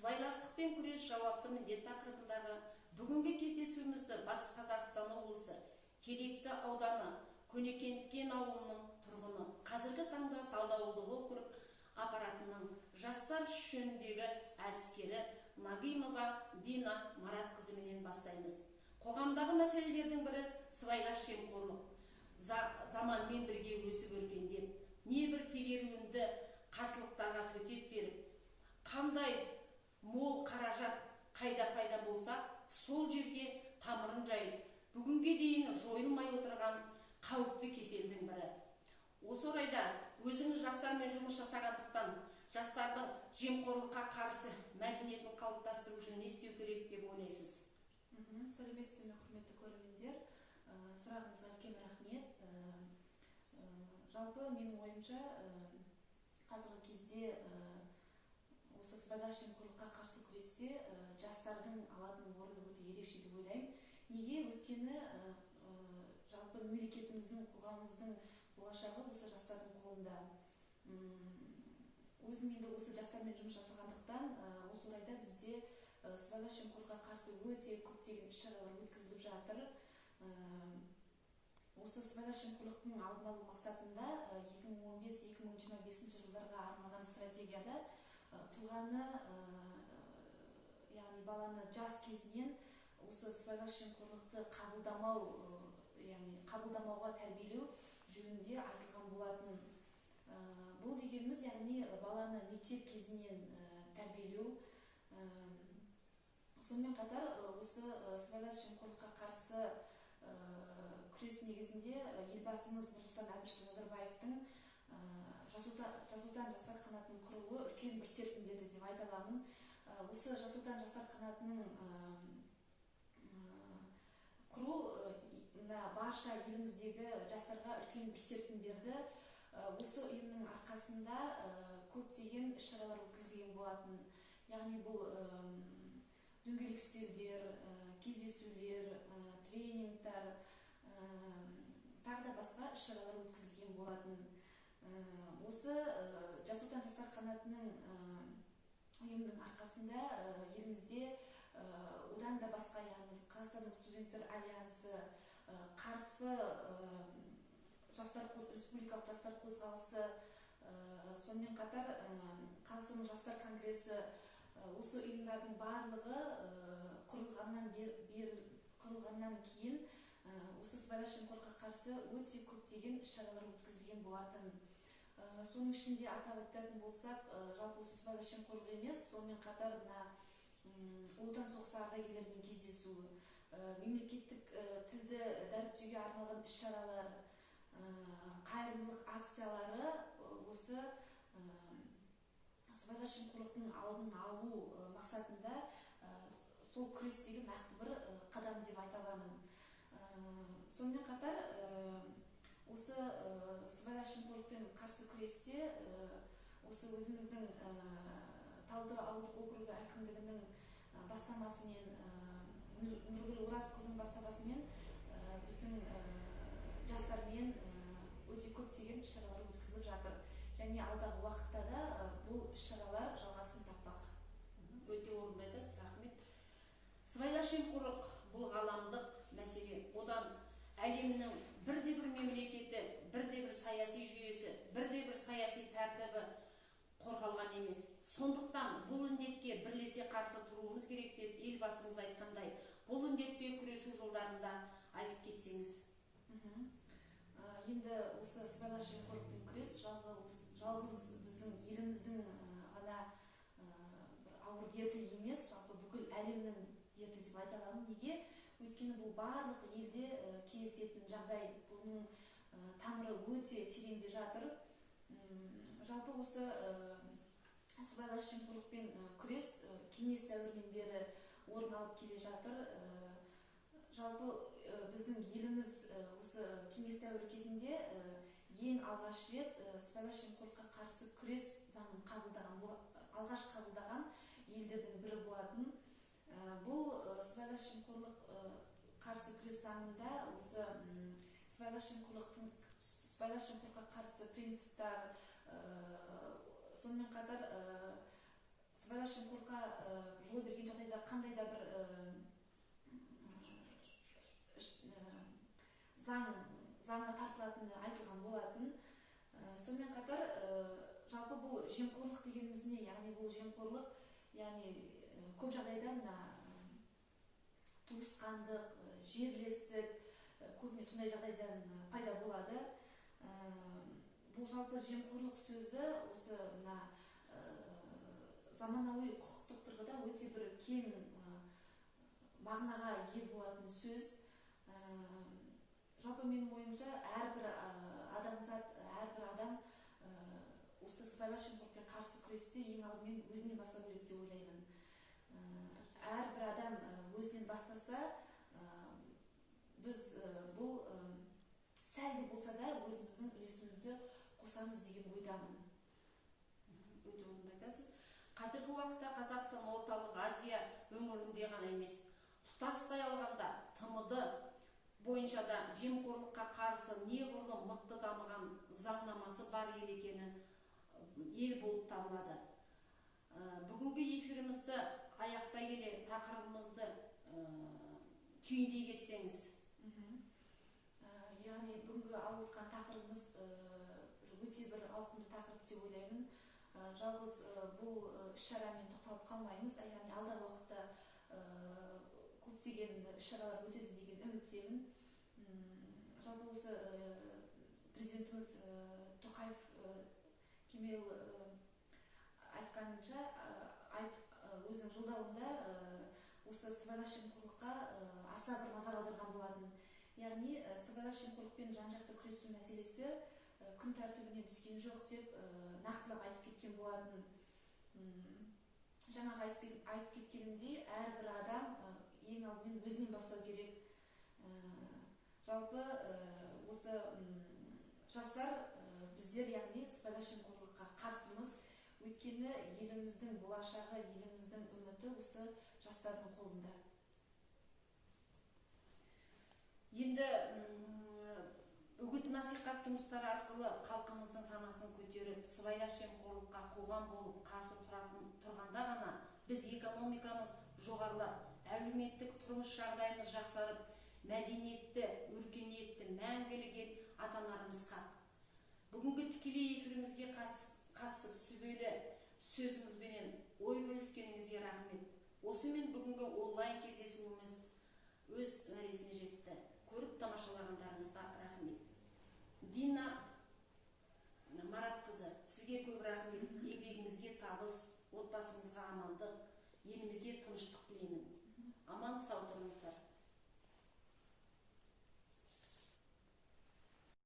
Сыбайластықпен күрес — жауапты міндет тақырыбындағы бүгінгі кездесуімізді Батыс Қазақстан облысы, Теректі ауданы, Көнекенткен ауылының тұрғыны, қазіргі таңда Талды ауылдық округ аппаратының жастар жөніндегі әдіскері Нагимова Дина Маратқызыменен бастаймыз. Қоғамдағы мәселелердің бірі — сыбайлас жемқорлық. Заманмен бірге өсіп өркендеп, небір тегеруінді қарсылықтарға төтеп беріп, қандай мол қаражат қайда пайда болса, сол жерге тамырын жайып, бүгінге дейін жойылмай отырған қауіпті кеселдің бірі. Осы орайда өзіңіз жастармен жұмыс жасағандықтан, жастардың жемқорлыққа қарсы мәдениетін қалыптастыру үшін не істеу керек деп ойлайсыз? Сәлеметсіздер ме, құрметті көрермендер! Сұрағыңызға үлкен рахмет. Жалпы менің ойымша, қазіргі кезде осы сыбайлас жемқорлыққа қарсы күресте жастардың алатын орны өте ерекше деп ойлаймын. Неге? Өйткені жалпы мемлекетіміздің, қоғамымыздың болашағы осы жастардың қолында. Өзім енді осы жастармен жұмыс жасағандықтан, осы орайда бізде сыбайлас жемқорлыққа қарсы өте көптеген іс шаралар өткізіліп жатыр. Осы сыбайлас жемқорлықтың алдын алу мақсатында 2015-2025 жылдарға арналған стратегияда тұлғаны, яғни баланы жас кезінен осы сыбайлас жемқорлықты қабылдамау, яғни қабылдамауға тәрбиелеу жөнінде айтылған болатын. Бұл дегеніміз, яғни баланы мектеп кезінен тәрбиелеу. Сонымен қатар осы сыбайлас жемқорлыққа қарсы күрес негізінде Елбасымыз Нұрсұлтан Әбішұлы Назарбаевтың Жас Отан жастар қанатын құруы үлкен бір серпін берді деп айта аламын. Осы Жас Отан жастар қанатының құру мына барша еліміздегі жастарға үлкен бір серпін берді. Осы ұйымның арқасында көптеген іс шаралар өткізілген болатын, яғни бұл дөңгелек үстелдер, кездесулер, тренингтар, тағы да басқа іс шаралар өткізілген болатын. Осы Жас Отан жастар қанатының ұйымның арқасында елімізде одан да басқа, яғни Қазақстанның студенттер альянсы, қарсы жастар, республикалық жастар қозғалысы, сонымен қатар Қазақстанның жастар конгресі, осы ұйымдардың барлығы құрылғаннан кейін осы сыбайлас жемқорлыққа қарсы өте көптеген іс шаралар өткізілген болатын. Соның ішінде атап өтетін болсақ, жалпы осы сыбайлас жемқорлық емес, сонымен қатар мына Ұлы Отан соғысы ардагерлерімен кездесу, мемлекеттік тілді дәріптеуге арналған іс шаралар, қайырымдылық акциялары осы сыбайлас жемқорлықтың алдын алу мақсатында сол күрестегі нақты бір қадам деп айта аламын. Сонымен қатар осы сыбайлас жемқорлықпен қарсы күресте осы өзіміздің Талды ауылдық округі әкімдігінің бастамасымен, Нұргүл Оразқызының бастамасымен біздің жастармен өте көптеген іс шаралар өткізіліп жатыр және алдағы уақытта да бұл іс шаралар жалғасын таппақ. Өте орынды айтасыз, рахмет. Сыбайлас жемқорлық — бұл ғаламдық мәселе. Одан әлемнің бірде бір мемлекеті, бірде бір саяси жүйесі, бірде бір саяси тәртібі қорғалған емес. Сондықтан бұл індетке бірлесе қарсы тұруымыз керек деп Елбасымыз айтқандай, бұл індетпен күресу жолдарында айтып кетсеңіз. Енді осы сыбайлас жемқорлықпен күрес жалғыз біздің еліміздің ғана бір ауыр дерті емес, жалпы бүкіл әлемнің дерті деп айта аламын. Неге? Өйткені бұл барлық елде кездесетін жағдай, бұның тамыры өте тереңде жатыр. Жалпы осы сыбайлас жемқорлықпен күрес кеңес дәуірінен бері орын алып келе жатыр. Жалпы біздің еліміз осы кеңес дәуірі кезінде ең алғаш рет сыбайлас жемқорлыққа қарсы күрес заңын қабылдаған, алғаш қабылдаған елдердің бірі болатын. Бұл сыбайлас жемқорлық қарсы күрес заңында осы сыбайлас жемқорлыққа қарсы принциптар, сонымен қатар сыбайлас жемқорлыққа жол берген жағдайда қандай да бір заңға тартылатыны айтылған болатын. Сонымен қатар жалпы бұл жемқорлық дегеніміз не? Яғни бұл жемқорлық, яғни көп жағдайда мына туысқандық, жерлестік, көбіне сондай жағдайдан пайда болады. Бұл жалпы жемқорлық сөзі осы мына заманауи құқықтық тұрғыда өте бір кең мағынаға ие болатын сөз. Жалпы менің ойымша, әрбір адамзат, әрбір адам осы сыбайлас жемқорлықпен қарсы күресте ең алдымен өзінен бастау керек деп ойлаймын. Әрбір адам өзінен бастаса, біз бұл сәл де болса да өзіміздің үлесімізді қосамыз деген ойдамын. Өте орынды айтасыз. Қазіргі уақытта Қазақстан Орталық Азия өңірінде ғана емес, тұтастай алғанда ТМД бойынша да жемқорлыққа қарсы неғұрлым мықты дамыған заңнамасы бар ел екені ел болып табылады. Бүгінгі эфирімізді аяқтай келе тақырыбымызды түйіндей кетсеңіз. Яғни бүгінгі алып отқан тақырыбымыз өте бір ауқымды тақырып деп ойлаймын. Жалғыз бұл іс-шарамен тоқталып қалмаймыз. Яғни алдағы уақытта көптеген іс-шаралар өтеді деген үміттемін. Жалпы осы президентіміз Тоқаев Кемел айтқанынша, өзінің жолдауында осы сыбайлас жемқорлыққа аса бір назар аударған болатын. Яғни сыбайлас жемқорлықпен жан-жақты күресу мәселесі күн тәртібінен түскен жоқ деп нақтылап айтып кеткен болатын. Жаңағы айтып кеткенімдей, әрбір адам ең алдымен өзінен бастау керек. Жалпы осы жастар, біздер, яғни сыбайлас жемқорлыққа қарсымыз. Өйткені еліміздің болашағы, еліміздің үміті осы жастардың қолында. Енді үгіт насихат жұмыстары арқылы халқымыздың санасын көтеріп, сыбайлас жемқорлыққа қоғам болып қарсы тұрғанда ғана біз экономикамыз жоғарылап, әлеуметтік тұрмыс жағдайымыз жақсарып, мәдениетті, өркениетті, мәңгілік ел атанарымыз хақ. Бүгінгі тікелей эфирімізге қатысып сүбелі сөзіңізбенен ой бөліскеніңізге рахмет. Осымен бүгінгі онлайн кездесуіміз өз мәресіне жетті. Көріп тамашалағандарыңызға рахмет. Дина Маратқызы, сізге көп рахмет. Еңбегіңізге табыс, отбасыңызға амандық, елімізге тыныштық